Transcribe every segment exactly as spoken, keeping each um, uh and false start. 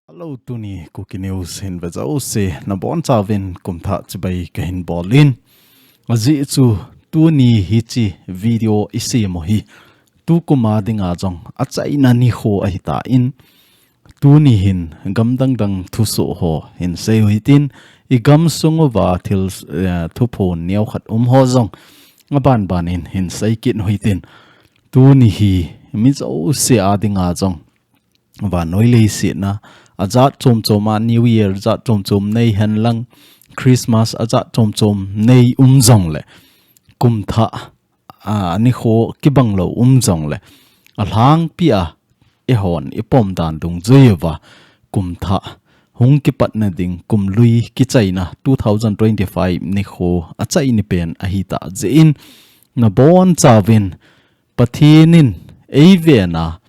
Hello, tuni Kuki News hin ve jouse nabonchauvin kumthah chibai kahin bolin. Ajeh chu tuni hiche video isem u hi tukum a dinga jong achaina nikho ahitan, tuni hin gam dang dang thusoh ho hin sei u hitin, igamsung uva thil, eh, thuphon neokhat um ho jong abanban in hin sei kit u hitin. Tuni hi mi jouse a dinga jong vannoi leiset a ajat chom chom a, New Year jat chom chom nei henlang, Christmas ajat chom chom nei um jongle, kumthah, a, nikho kibang lou um jongle, alhangpi a eihon ipom dan dungjui uva kumthah hung kipatna ding, kum lui kichaina two thousand twenty-five nikho achaini pen ahitah jeh in, nabonchauvin Pathen in eiven a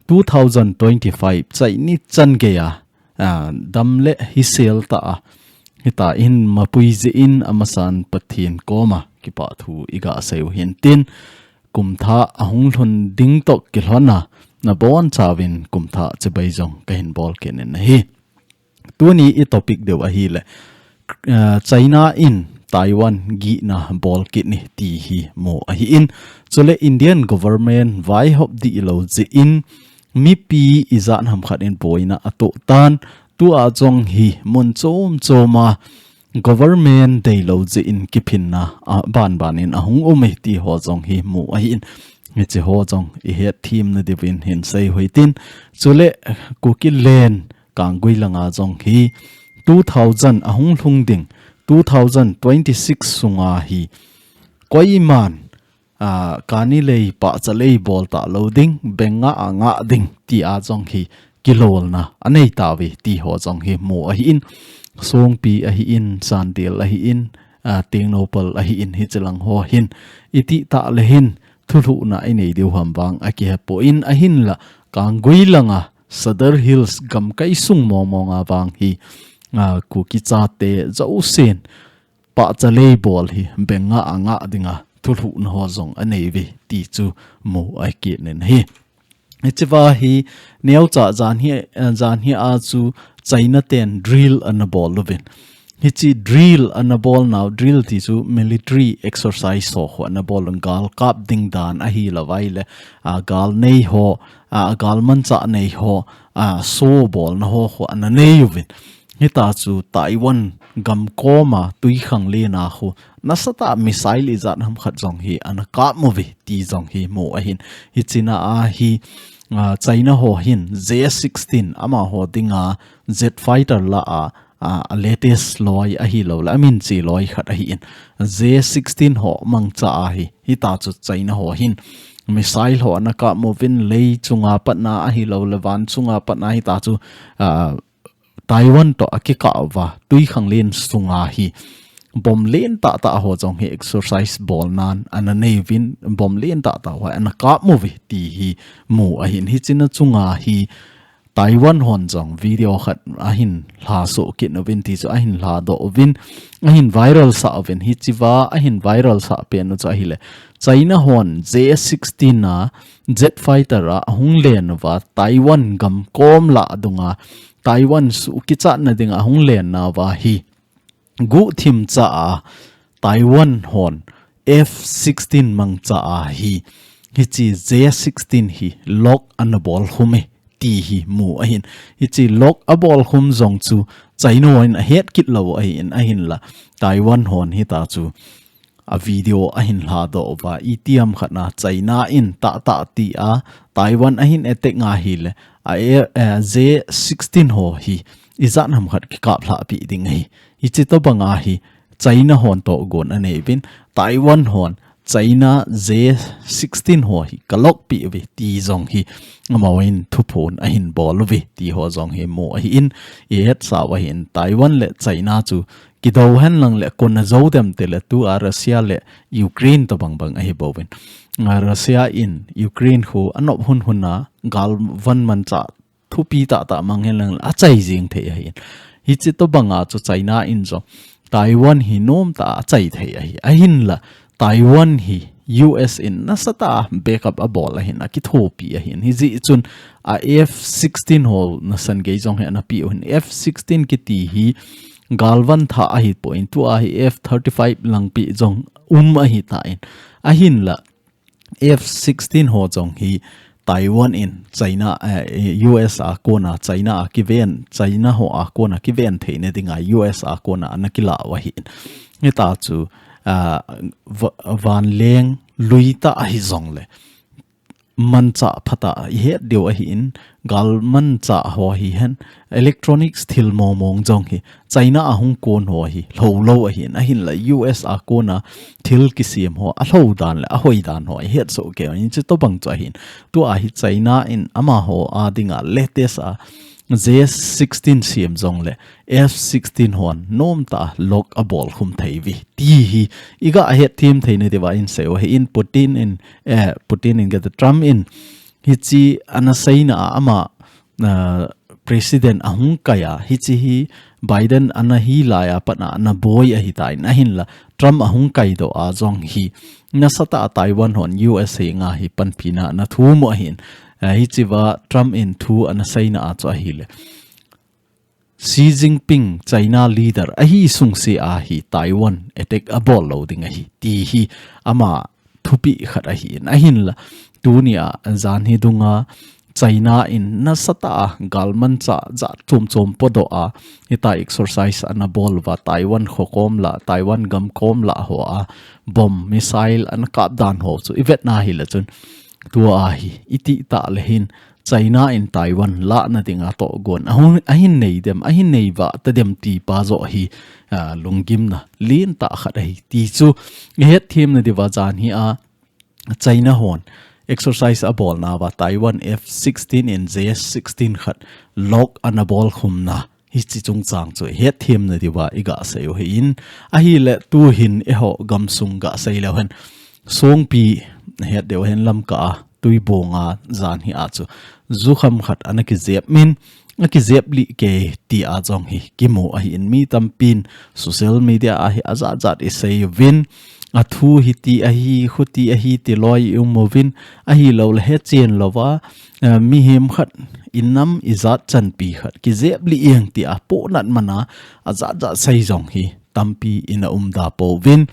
two thousand twenty-five chaini chan geiya, a, dam le hisel tah a, hitia hin mapui jeh in amasan Pathen koma kipa thu iga sei u hitin, kumthah ahung lhun ding toh kilhon a, nabonchauvin kumthah chibai jong kahin bol kit in ahi. Tuni i topic diu ahile, eh, China in Taiwan gihna bol kit e ti hi mu ahin. Chule Indian government vaihop dihlou jeh in mipi ijat ham khat in boina atoh tan, tua jong hi mun chom chom a government deilou jeh in kiphinna abanban in ahung um e ti ho jong hi mu ahin. Hiche ho jong ihet themna diuvin hin sei u hitin. Chule Kuki len Kanggui langa jong hi two thousand ahung lhung ding, two thousand twenty-six sunga hi koiman, a, kani lei pahcha lei bol talou ding, beng ngah a ngah ding tia jong hi kilolna anei tauve ti ho jong hi mu ahin. Songpi ahin, Chandel ahin, a, Tengnoupal ahin, hiche lang ho hin itih tah le hin thulhuhna inei diu ham vang akihepoi, ahinla Kanggui langa Sadar Hills gamkai sung mong mong a vang hi, a, Kuki chate jousen pahcha lei bol hi beng ngah a ngah dinga thulhuhna ho jong anei uve ti chu mu ahi kit in ahi. Hichea hi neocha jan hi, eh, jan hi a chu China ten drill ana bol uvin. Hiche drill ana bol nau, drill ti chu military exercise ho khu ana bol un, gal kap ding dan ahilou vaile, a, gal nei ho, a, gal manchah nei ho, a, so bolna ho khu ana nei uvin. Hitia chu Taiwan gam koma twikhanglen a khu nasatah missile ijat ham khat jong hi ana kap uve ti jong hi mu ahin. Hichea hi, a, China ho hin J sixteen amaho dinga jet fighter lah a, a, a latest loi ahilou le, amin che loi khat ahin. J sixteen ho mangcha ahi, hitia chu China ho hin missile ho ana kap uvin, lei chunga patna ahilou le, van chunga patna hitia chu, a, Taiwan toh akikah uva, twikhanglen sunga hi bomb len tah tah ho jong hi exercise bolnan ana nei uvin, bomb len tah tah ho ana kap uve ti hi mu ahin. Hichea chunga hi Taiwan hon jong video khat ahin lhasoh kit uvin ti chu ahin lhadoh uvin, ahin viral sah uvin. Hichea ahin viral sah pen u chu ahile, China hon J sixteen a jet fighter a ahung len uva Taiwan gam kom lah dunga Taiwan suh kichatna dinga ahung len nauva hi guhthim cha a Taiwan hon F sixteen mangcha a hi, hiche J sixteen hi lock ana bolkhum e ti hi mu ahin. Hiche lock abolkhum jong chu China hon ahet kit lou ahin, ahinla Taiwan hon hitia chu a video ahin lhadoh uva, itiham khat na China in tah tah tia Taiwan ahin attack nga hile, a, a, a J sixteen ho hi ijat ham khat kikap lhahpi ding ahi. Hiche tobanga hi China hon tohgon anei uvin, Taiwan hon China J sixteen ho hi ka lock pi uve ti jong hi amahon thuphon ahin bol uve ti ho jong hi mu ahin, ihetsau ahin. Taiwan le China chu kidou henlang le kona jou dem tile tua Russia le Ukraine tobang bang ahi bouvin. A, Russia in Ukraine khu anop hun hun a galvan manchah thupi tah tah mang henlang le achai jeng thei ahin. Hiche tobanga chu China in jong Taiwan hi nomtah a achai thei ahi. Ahinla Taiwan hi U S in nasatah a backup abol ahin, akithopi ahin. Hijeh chun a F sixteen ho nasan gei jong hi ana pe u ahin. F sixteen kiti hi galvan thah ahipoi, tua hi F thirty-five langpi jong um ahitan. Ahinla F sixteen ho jong hi Taiwan in China, eh, U S a kona China a kiven, China ho a kona kiven theina dinga U S a kona ana kilah u ahin. Hita chu, ah, va-, vanleng lui tah ahi jongle manchah phatah a ihet diu ahin, gal manchah ho hihen, electronics thil mong mong jong hi China a hung kon ho hi lou lou ahin, ahinla U S a kona thil kisem ho alou dan le ahoi dan ho ihet soh kei u ahin, chutobang chu ahin. Tua hi China in amaho a dinga latest a J sixteen sem jongle F sixteen hon nomtah a lock abol khum thei uve ti hi iga hetthem theina diuva insei u ahin. Putin in, eh, Putin in kati, Trump in hiche ana seina a ama, ah, president ahung kai a, hiche hi Biden ana hi lai a pat a ana boi ahitan, ahinla Trump ahung kaidoh a jong hi nasatah a Taiwan hon U S henga hi panpina ana thum u ahin. Ah, hichea Trump in thu ana seina a chu ahile, Xi Jinping China leader ahi sungse a hi Taiwan attack abol lou ding ahi ti hi ama thupeh khat ahin, ahinla tunia janhi dunga China in nasatah a galmanchah jat chom chom podoh a, hita exercise ana bol uva Taiwan kho kom lah, Taiwan gam kom lah ho a bomb, missile ana kap dan ho chu ivet na hile chun, tua hi itih tah le hin China in Taiwan lahna dinga tohgon ahung, ahin nei dem, ahin nei vah ta dem ti pa joh hi, ah, lunggimna lentah khat ahi ti chu ihet themna diuva janhi a China hon exercise abolna uva Taiwan F sixteen in J sixteen khat lock ana bol khumna hiche chungchang chu ihet themna diuva iga sei u ahin, ahile tuhin eiho gamsung ga sei leu hen, Songpi het diu ahin, Lamka a Tuibong a janhi a chu jukham khat ana kijep min, akijep lih kei ti a jong hi kimu ahin, mi tampin social media a hi ajat jat isei uvin, athu hiti ahi, khuti ahi ti loi i um uvin, ahilouleh hechen louva, eh, mihem khat, inam ijat chanpi khat kijep lih eng ti a pohnat man a ajat jat sei jong hi tampi ina um da pouvin.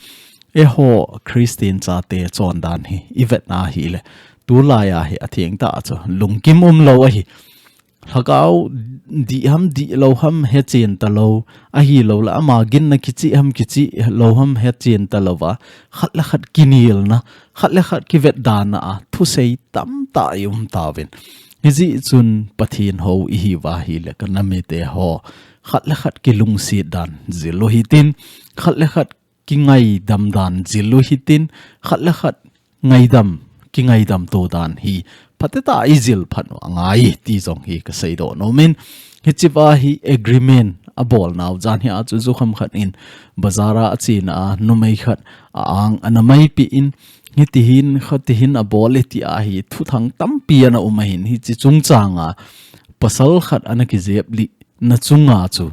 Eiho Christian chate chondan hi ivet na hile, tulai a hi atheng tah chu lungkim umlou ahi. Lhagao dih ham dih lou ham hechen talou, ahilouleh ama ginna kichih ham kichih lou ham hechen talouva, khat le khat kinelna, khat le khat kivetdana a thusei tamtah i um tauvin. Hijeh chun Pathen hou ihiuva hile ka nam mite ho, khat le khat kilungset dan jil u hitin, khat le khat kingaidam dan jil u hitin, khat le khat ngaidam, kingaidam to dan hi phatecha a ijil phat u angai ti jong hi kasei doh nom in. Hichea hi agreement abolnau janhi a chu jukham khat in bazar a achena a numei khat a-ang ana maipeh in, hitihin, khatihin abol e ti a hi thuthang tampi ana um ahin, hiche chungchang a pasal khat ana kijep lihna chunga chu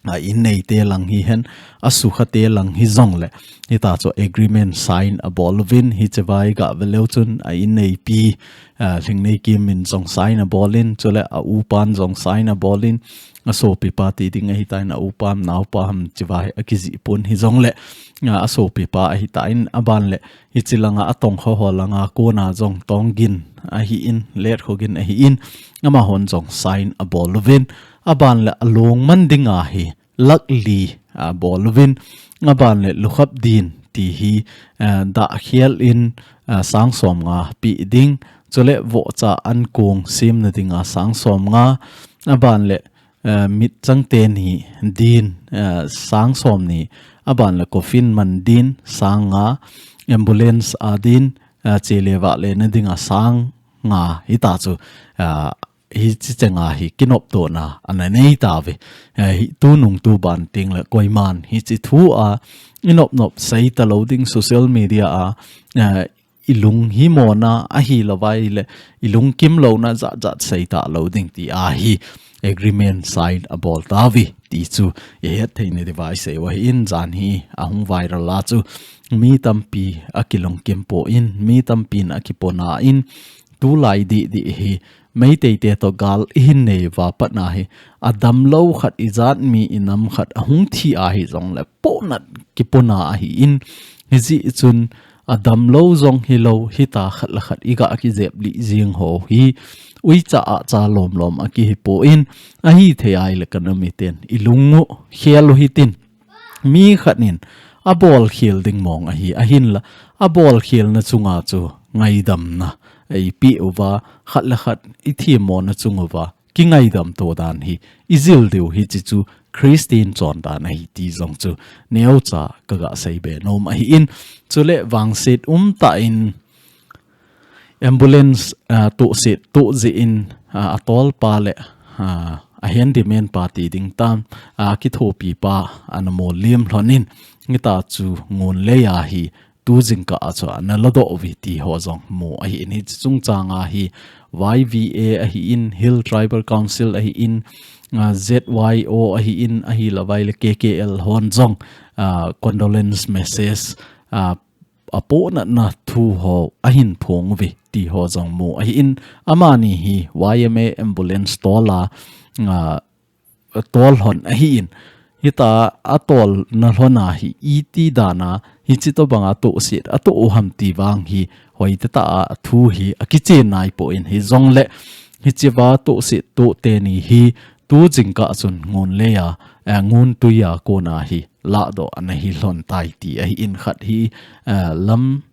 a inneite lang hihen, asukhate lang hijongle, hita chu agreement sign abol uvin, hichea i ga ve leu chun a inneipi, a, Lhingneikim in jong sign abol in, chule a upan jong sign abol in, asopipa ti ding ahitan, a upa naopa ham chea hi akijih pon hijongle, a, asopipa ahitan, aban le hiche langa atongkho ho langa kona jong Tonggin ahin, Letkho gin ahin, amahon jong sign abol uvin, aban le along man dinga hi lakh li abol uvin, aban le lukhap din ti hi, eh, dahkhel in, eh, sang somnga pe ding, chule vohcha ankong semna dinga sang somnga, aban le, eh, mitchang teni din, eh, sang somni, aban le coffin man din sang nga, ambulance a din, eh, che le vah lena dinga sang nga, hita chu, eh, hiche chenga hi kinoptona ana nei tauve. Eh, hi tunung tuban tengle koiman hiche thu a inop nop sei talou ding, social media a, eh, ilung himona ahilouva ahile ilungkim louna jat jat sei talou ding ti a hi agreement sign abol tauve ti chu ihet theina diuva isei u ahin, jan hi ahung viral a chu mi tampi akilungkim poi, mi tampin akipona in, tulai didi hi Meitei te toh gal ihin nei uva pat na hi, adamlou khat, ijat mi, inam khat ahung thi ahi jongle ponat kipona ahin, hijeh chun adamlou jong hilou, hita khat le khat iga kijep lih jing ho hi uicha acha lomlom a kihi poi, ahithei ahile kanam miten ilung u khel u hitin. Mi khat in abolkhel ding mong ahi, ahinla abolkhelna chunga chu ngaidamna eipeh uva, khat le khat ithemmona chung uva kingaidam to dan hi ijil diu hiche chu Christian chondan ahi ti jong chu neocha kaga seibe nom ahin, chule vangset umtah in ambulance, ah, tohset toh jeh in, ah, atolpa le, ah, a handyman pa ti ding tam, ah, kithopi pa ana mol lim lhon in, hita chu Ngunlei a hi tu jingkah a chu ana ladoh uve ti ho jong mu ahin, hiche chungchang a hi Y V A ahin, Hill Tribal Council ahin, ah, Z Y O ahin, ahilouva ahile K K L hon jong, ah, condolence message, ah, aponatna thu ho ahin phong uve ti ho jong mu ahin, amani hi Y M A ambulance tol a, ah, tol lhon ahin, hita atolna lhon a hi iti dan a hiche tobang a tohset atoh u ham ti vang hi hoitah a thu hi akichen nai poi, hijongle hichea tohset toh teni hi tu jingkah chun Ngunlei a, eh, Nguntui a kona hi lahdoh ana hi lhon tai ti ahin, khat hi, eh, Lam,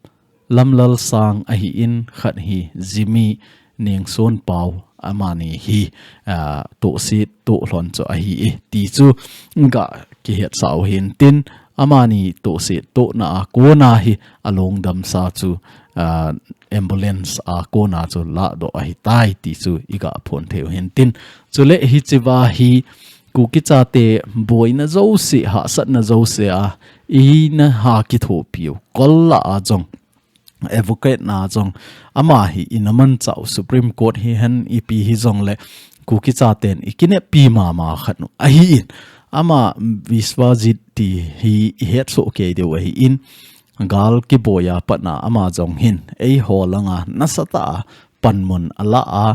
Lamlalsang ahin, khat hi Jimmy Nengson Pau, amani hi, ah, tohset toh lhon chu ahi e ti chu ga kihetsah u hintin, amani tohset tohna a kona hi alongdamsa chu, ah, ambulance a kona chu lahdoh ahitai ti chu iga phong thei u hintin, chule hichea hi Kuki chate boina jouse, hahsatna jouse a ina ha kithopiu, kol lah a jong, advocate na jong, ama hi ina manchah u, Supreme Court hihen ipi hijongle Kuki chaten ikineppi mama khat u ahin, ama Biswajit ti hi ihetsoh kei diu ahin, gal kiboi a pat na ama jong hin eiho langa nasatah a panmun ala a,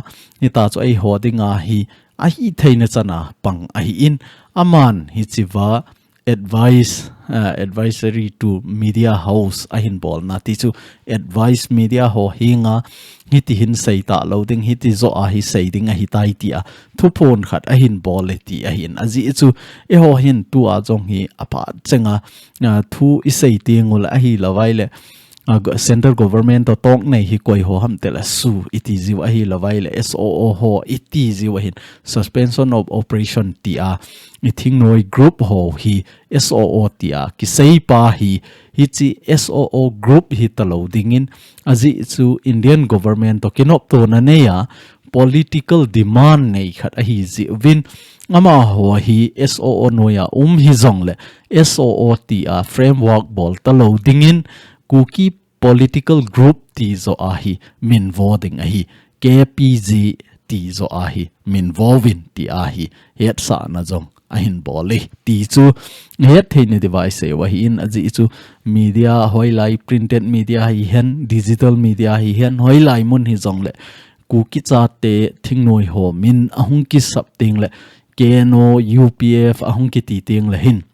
hita chu eiho dinga hi ahitheina chan a pang ahin, aman hichea advice, uh, advisory to media house ahin bolna ti chu, advice media ho henga hiti hin sei talou ding, hiti joh a hi sei ding ahitai tia thuphon khat ahin bol e ti ahin, ajeh chu eiho hin tua jong hi aphat chenga, uh, thu isei teng ule ahilouva ahile, a, go-, central government toh tolnei hi koi ho ham tile SoO iti jiu ahilouva ahile S O O ho iti jiu ahin, suspension of operation tia i thingnoi group ho hi S O O tia kisei pa hi, hiche S O O group hi talou dingin, ajeh chu Indian government toh kinoptona nei a political demand nei khat ahi jeh uvin, amaho hi S O O noi a um hijongle S O O tia framework bol talou dingin, Kuki political group ti joh a hi min vo ding ahi, K P G ti joh a hi min vo uvin tia hi hetsahna jong ahin bol e ti chu het theina diuva isei u ahin, ajeh chu media hoilai, printed media hihen, digital media hihen, hoilai mun hijongle Kuki chate thingnoi ho min ahung kisap tengle, K N O, U P F ahung kiti tengle hin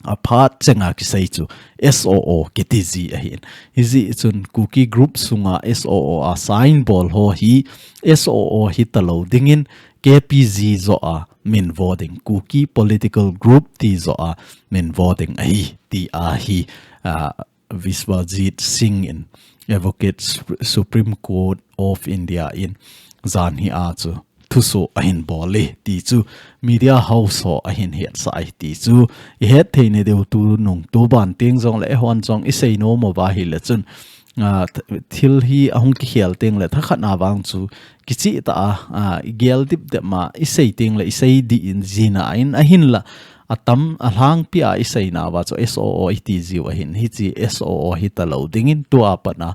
aphat chenga kisei chu S O O kiti ji ahin. Hijeh chun Kuki group sunga S O O a sign bol ho hi S O O hi talou dingin K P G joh a min vo ding, Kuki political group ti joh a min vo ding ahi tia hi, ah, Biswajit Singh in, Advocate Sup-, Supreme Court of India in jan hi a chu thusoh ahin bol e ti chu media house ho ahin hetsah e ti chu ihet theina diu, tunung tuban teng jongle eihon jong isei nom uva ahile chun, ah, th-, thil hi ahung kikhel tengle thakhat na vang chu kicheh tah a, ah, igel dipdep ma isei tengle isei dih in jina in ahinla atam alhangpi a isei nauva chu S O O iti jiu ahin, hiche S O O hi talou dingin tua pat na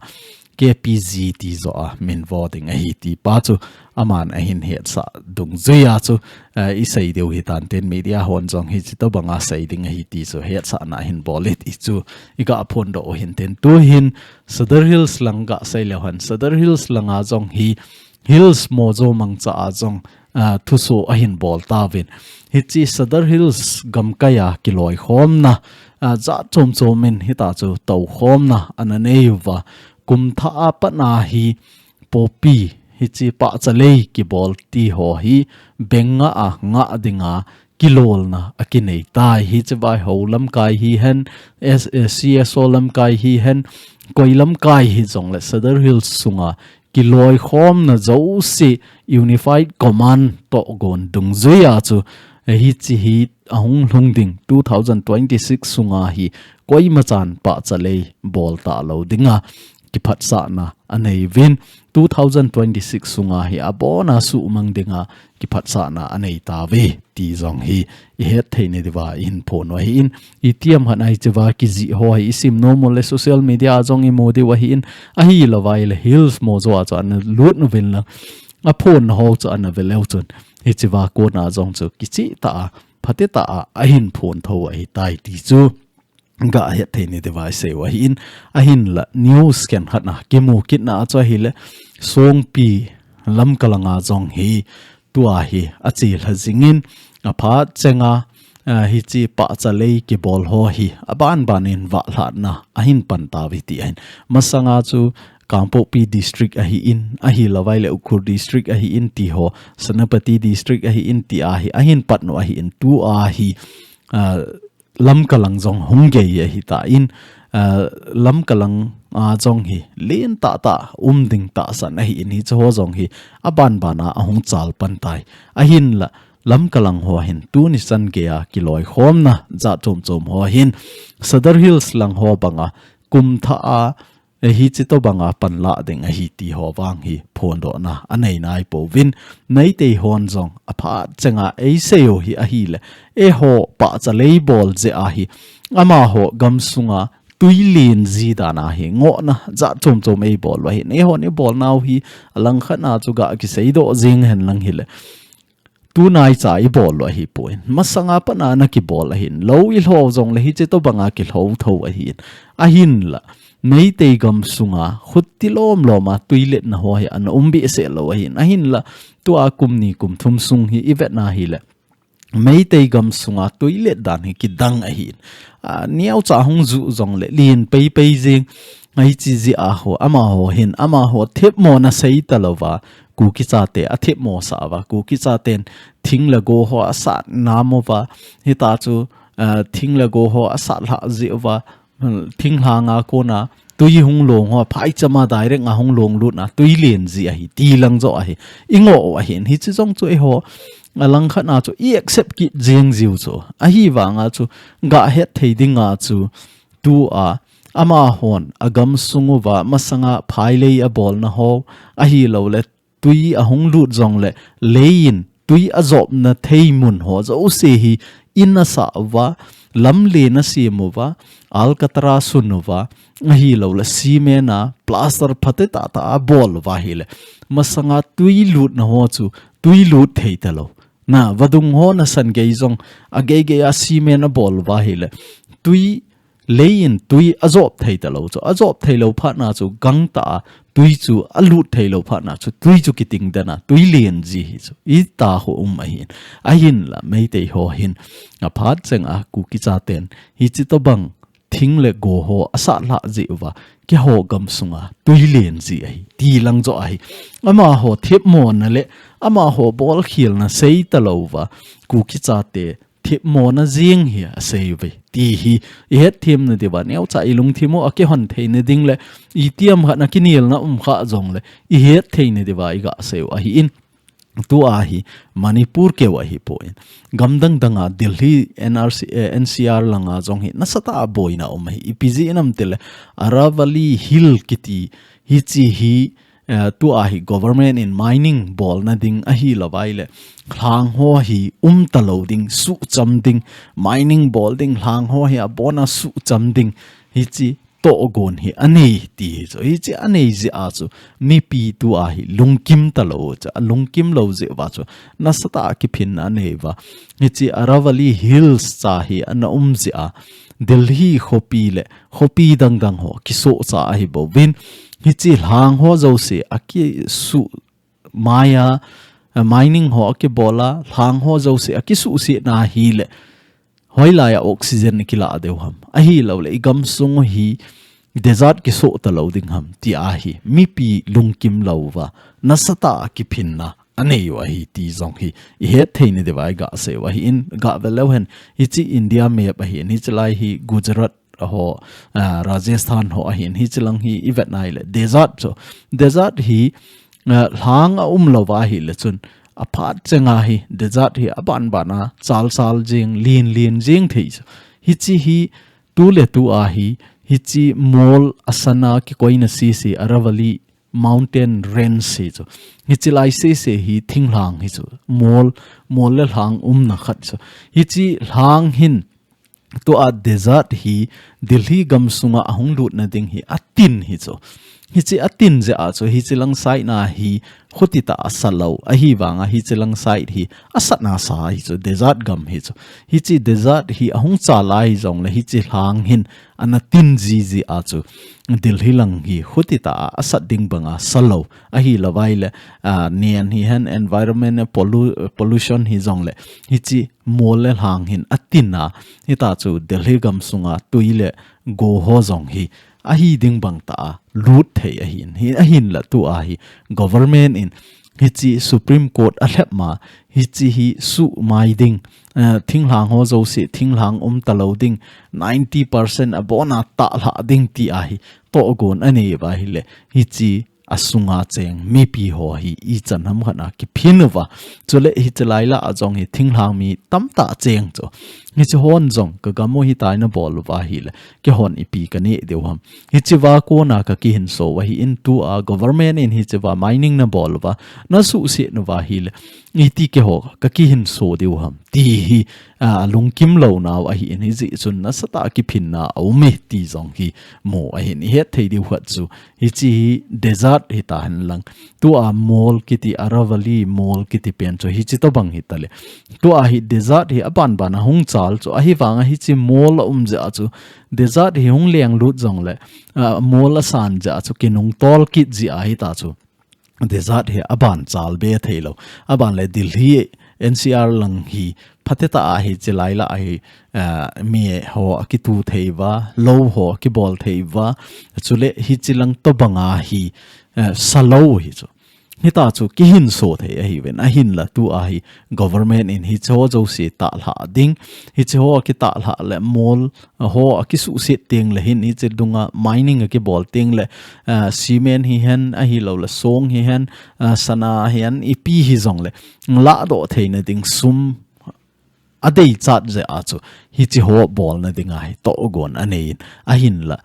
K P Z ti joh a min vo ding ahi ti pa chu aman ahin hetsah dungjuia chu, eh, i sei diu hi tan tin media hon jong hichi tobanga sei ding ahi ti chu hetsahna ahin bol e ti chu i ga phondoh u hin tin tu hin Sadar Hills lang ga sei leu hen Sadar Hills langa jong hi Hills Mojo mangcha a jong, ah, thuso ahin bol tauvin. Hichi Sadar Hills gamkai a kiloikhomna, ah, jat chom chom in hita chu toukhomna ana nei uva. Kum thah a pat a hi poppy hichi pahcha lei kibol ti ho hi beng nga a nga dinga kilolna akinei tai. Hichi vaiho lamkai hihen, S-, eh, C S O lamkai hihen, koi lamkai hijongle Sadar Hills sunga kiloikhomna jouse Unified Command tohgon dungjuia chu, eh, hichi hi ahung lhung ding two thousand twenty-six sunga hi koimachan pahcha lei bol talou dinga kiphatsahna anei uvin two thousand twenty-six sunga hi abona suhmang dinga kiphatsahna anei tauve ti jong hi i hetthei na diuva i hin phon u ahin, itiham khat a hichi va kijih ho hi i sim nom u le social media a jong i mu diu ahin, ahilou vai le Hills Mojo a chu ana lut uvin lang aphon ho chu ana ve leu chun hichi va kona jong chu kicheh tah a, phatah tah a ahin phon tho ahitai ti chu ga hetthei na diuva i sei u ahin, ahinla news khenkhat a kimu kitna a chu ahile Songpi Lamka langa jong hi tua hi achelha jingin aphat chenga, ah, hichi pahcha lei kibol ho hi aban ban in vahlhatna ahin pan tauve ti ahin. Masanga chu Kangpokpi District ahin, ahilou vai le Ukhrul District ahin ti ho, Senapati District ahin ti a hi ahin pat u ahin tua hi, ah, Lamka lang jong hung gei ahitan, ah, Lamka lang a jong hi lentah tah um ding tahsan ahin hichi ho jong hi aban ban a ahung chal pan tai. Ahinla Lamka lang ho hin tuni chan gei a kiloikhomna jat chom chom ho hin Sadar Hills lang ho banga kum thah a, eh, hichi tobanga panla ding ahi ti ho vang hi phondohna anei nai pouvin, Meitei hon jong aphat chenga ei sei u hi ahile, eiho pahcha lei bol jeh a hi amaho gamsunga tui len ji dan a hi ngohna jat chom chom ei bol u ahin, eihon i bol nau hi alangkhat a chu ga kiseidoh jing hen lang hile, tunaicha i bol u ahipoi. Masanga pat a na kibol ahin. Lou i lho jongle hichi tobanga kilho tho ahin. Ahinla Meitei gamsunga khuti lom lom a tui letna ho hi ana um behseh lou ahin. Ahinla tua kum ni kum thum sung hi i vet na hile Meitei gamsunga tui let dan hi kidang ahin. Ah, neocha hung ju jongle len pei pei jing. Hichi jeh a ho, amaho hin, amaho themmo na sei talouva, Kuki chate athemmo sah uva, Kuki chaten thing le go ho asat nam uva, hita chu, ah, thing le go ho asat lhah jeh uva, hmm, thinglhang a kona tui hung long ho, phaicham a direct a hung long lut na, tui len ji ahi, ti lang joh ahi, i ngoh u ahin, hichi jong chu eiho, alangkhat a chu i accept kit jing jiu chu, ahivang a chu, ga hetthei ding a chu, tua, amahon, agamsung uva, masanga phailei abolna ho, ahilou le, tui ahung lut jongle, leiyin, tui ajopna thei mun ho, jouse hi, in asah uva, lamlen asem uva, alcatraz sun uva, ahilou le, cement a, plaster phatah tah a bol uva ahile, masanga tui lutna ho chu, tui lut thei talou. Na, vadung ho nasan gei jong, agei gei a cement abol uva ahile, tui leiyin tui ajop thei talou chu. Ajop thei lou phat na chu gangtah a tui chu alut thei lou phat na chu tui chu kiting den a tui len ji hi chu. Ita ho um ahin. Ahinla Meitei ho hin aphat cheng a Kuki chaten hichi tobang thing le go ho asat lhah jeh uva keiho gamsunga tui len ji ahi. Ti lang joh ahi. Amaho themmo na le amaho bolkhel na sei talouva Kuki chate themmo na jing hi asei uve. Ti hi i hetthem na diuva neocha i lungthim u akihon thei na ding le itiham khat na kinelna um kha jongle i hetthei na diuva i ga sei u ahin. Tua hi Manipur keu ahipoi. Gamdang dang a Delhi N R C, eh, N C R langa jong hi nasatah a boina um ahi. Ipi jeh ham itile Aravalli Hill kiti hichi hi eh, tua hi government in mining bolna ding ahilou vai le, lhang ho hi um talou ding, suhcham ding, mining bol ding, lhang ho hi abona suhcham ding, hichi tohgon hi anei ti hi chu. Hichi anei jeh a chu mipi tua hi lungkim talou chu. Alungkim lou jeh uva chu nasatah a kiphinna anei uva. Hichi Aravalli Hills cha hi ana um jeh a Delhi khopi le khopi dangdang ho kisohcha ahi bouvin. Hichi lhang ho jouse akisuh maiya, eh, mining ho akibol a, lhang ho jouse akisuhsetna hi le, hoilai a oxygen i kila diu ham. Ahilou le, i gamsung hi desert kisoh talou ding ham, ti ahi. Mipi lungkim lou uva, nasatah a kiphinna anei u ahi ti jong hi i hetthei na diuva i gasei u ahi in, gavel leu hen, hichi India map ahi in, hichi lai hi Gujarat ho, ah, Rajasthan ho ahin, hichi lang hi i vet nai le. Desert chu, desert hi, ah, lhang a um lou va ahi le chun, aphat chenga hi, desert hi abanban a, chalchal jing, lin lin jing thei chu. Hichi hi, tu le tu a hi, hichi mol asana kikoina sese Aravalli Mountain Range hi chu. Hichi lai sese hi thinglhang hi chu. Mol, mol le lhang umna khat chu. Hichi lhang hin, tua desert hi Delhi gamsunga ahung lutna ding hi atin hi chu. Hichi atin jeh a chu, hichi lang side na hi khuti tah a sa lou. Ahivanga hichi lang side hi asatna sa hi chu, desert gam hi chu. Hichi desert hi ahung chal a hijongle hichi lhang hin ana tin jiji a chu Delhi lang hi khuti tah a asat ding banga sa lou. Ahilou vai le, ah, nian hihen environment pollu-, pollution hijongle hichi mol le lhang hin atin a, hita chu Delhi gamsunga tui le go ho jong hi ahi ding bang tah a lut thei ahin, hi ahinla tua hi government in hichi Supreme Court alhep ma, hichi hi suhmai ding, eh, thinglhang ho jouse, thinglhang um talou ding, ninety percent abona talha ding ti ahi, tohgon anei uva ahile, hichi asunga cheng mipi ho hi ichan hamkhat a kiphin uva. Chule hichi lai lah a jong hi thinglhang mi tamtah cheng chu. Hichi hon jong ka gam u hitia na bol uva ahile, keihon ipi kanei diu ham. Hichi va kona ka kihinso u ahi in tua government in hichi va mining na bol uva, na suhset uva ahile, iti keiho ka kihinso diu ham. Ti hi, a, lungkim lou nau ahi in hijeh chun nasatah a kiphinna aum e ti jong hi mu ahin i hetthei diu khat chu. Hichi hi desert hita henlang. Tua mol kiti Aravalli mol kiti pen chu hichi tobang hitale. Tua hi desert hi abanban a hung chal chu. Ahivanga hichi mol aum jeh a chu. Desert hi hung lenglut jongle, a, mol asan jeh a chu kinung tol kit jeh a hita chu. Desert hi aban chal be thei lou. Aban le Delhi N C R lang hi phatetah a hichi lai lah a hi, a, mi ho akitu thei uva, lou ho akibol thei uva, chule hichi lang tobanga hi, a, sa lou hi chu. Hita chu kihinso thei ahiuvin, ahinla tua hi government in hichi ho jouse talha ding, hichi ho akitalha le mol ho akisuhset tengle hin hichi dunga mining akibol tengle, a, cement hihen, ahilou le song hihen, a, sana hihen, ipi hijongle, ladoh theina ding sum adeichat jeh a chu, hichi ho bolna dinga hi tohgon anei in, ahinla,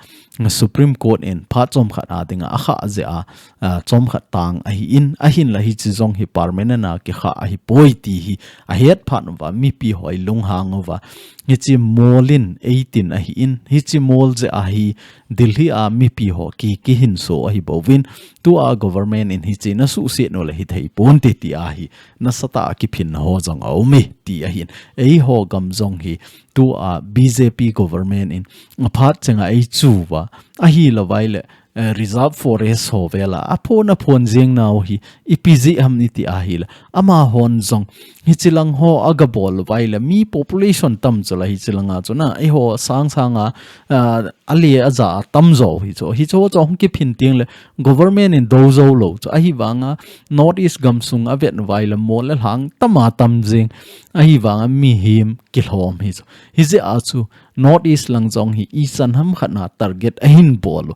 Supreme Court in phat chomkhat a dinga akhah jeh a, a, chomkhat tang ahi in, ahinla hichi jong hi permanent a kikhah ahipoi ti hi ahet phat uva mipi ho ilunghang uva. Hichi mol in eitin ahi in, hichi mol jeh a hi Delhi a mipi ho ki, kihinso ahi bouvin, tua government in hichi na suhset u le hithei ponte ti ahi, nasatah a kiphinna ho jong aum e ti ahin. Eiho gam jong hi tua B J P government in aphat chenga eichu uva, ahilou vai le, eh, reserve forest ho vela aphon aphon jeng nau hi ipi jeh ham iti ahile, amahon jong hichi lang ho agabol uva ahile mi population tam chu la hichi langa chu na, eiho sang sanga, ah, ale aja atam jo hi chu. Hichi ho chu hung kiphin tengle government in dou jou lou chu. Ahivanga North East gamsung avet uva ahile mol le lhang tama tam jing. Ahivanga mihem kilhom hi chu. Hijeh a chu North East lang jong hi ichan hamkhat na target ahin bol u.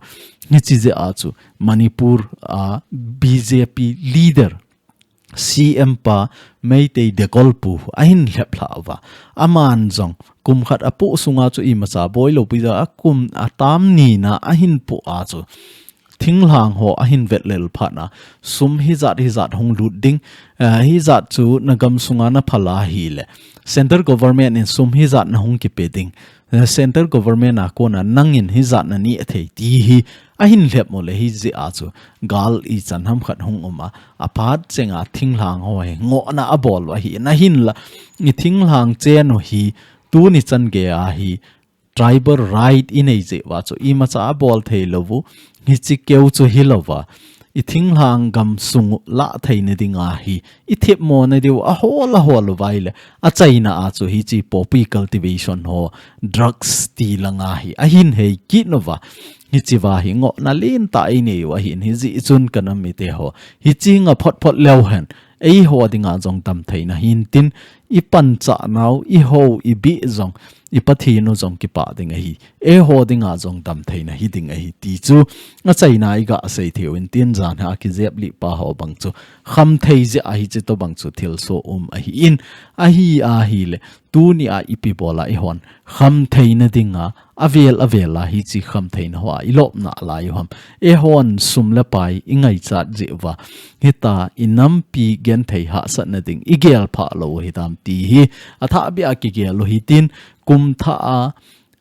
Hichi jeh a chu Manipur a B J P leader C M pa Meitei Dekol pu ahin lheplha uva. Aman jong kum khat apoh sunga chu imacha boi lou pi ja a kum atam ni na ahin poh a chu thinglhang ho ahin vetlel phat na sum hijat hijat hung lut ding, eh, hijat chu na gamsunga na phal a ahile, central government in sum hijat na hung kipe ding, eh, central government a kona nangin hijat naneh thei ti hi ahin lhep mo le hijeh a chu gal ichan ham khat hung um a, aphat chenga thinglhang ho hi ngohna abol u ahi, ahinla ithinglhang chen u hi tuni chan geiya hi tribal right inei jeh uva chu imacha abol thei lou u, hiche keu chu hilou va, ithinglhang gamsung u lah theina dinga hi ithep mona diu ahol ahol uva ahile, achaina a chu hiche poppy cultivation ho, drugs ti langa hi ahin hei kit uva, hichea hi ngohna lentah inei u ahin, hijeh chun kanam mite ho, hiche nga phot phot leu hen, eiho dinga jong damtheina hintin, ipanchah nau, ihou, ibeh jong, i Pathen u jong kipah ding ahi, eiho dinga jong damtheina hiding ahi ti chu achaina a iga sei thei u hintin, janhi a kijep lih pa ho bang chu khamthei jeh a hiche tobang chu thilsoh um ahin, ahi ahile, tunia ipi bola eihon khamtheina dinga, avel avel a hiche khamtheina hoa ilop nalai u ham? Eihon sum le pai ingaichat jeh uva, hitia inampi genthei hahsatna ding igel phah lou u hitam ti hi athahbeh a kigel u hitin, kumthah a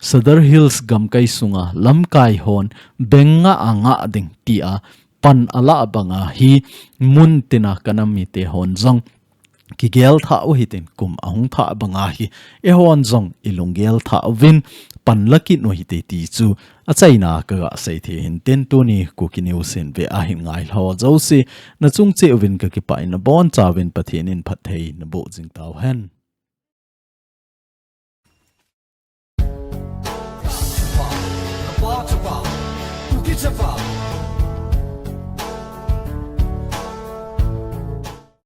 Sadar Hills gamkai sunga lamkai hon beng ngah a ngah ding tia pan alah banga hi muntina kanam mite hon jong kigel thah u hitin, kum ahung thah banga hi eihon jong ilunggel thah uvin pan la kit u hite ti chu achaina a kaga sei thei hintin, tuni Kuki News in ve ahin ngai ho jouse nachung cheh uvin kakipah in, nabonchauvin Pathen in phatthei naboh jing tauhen.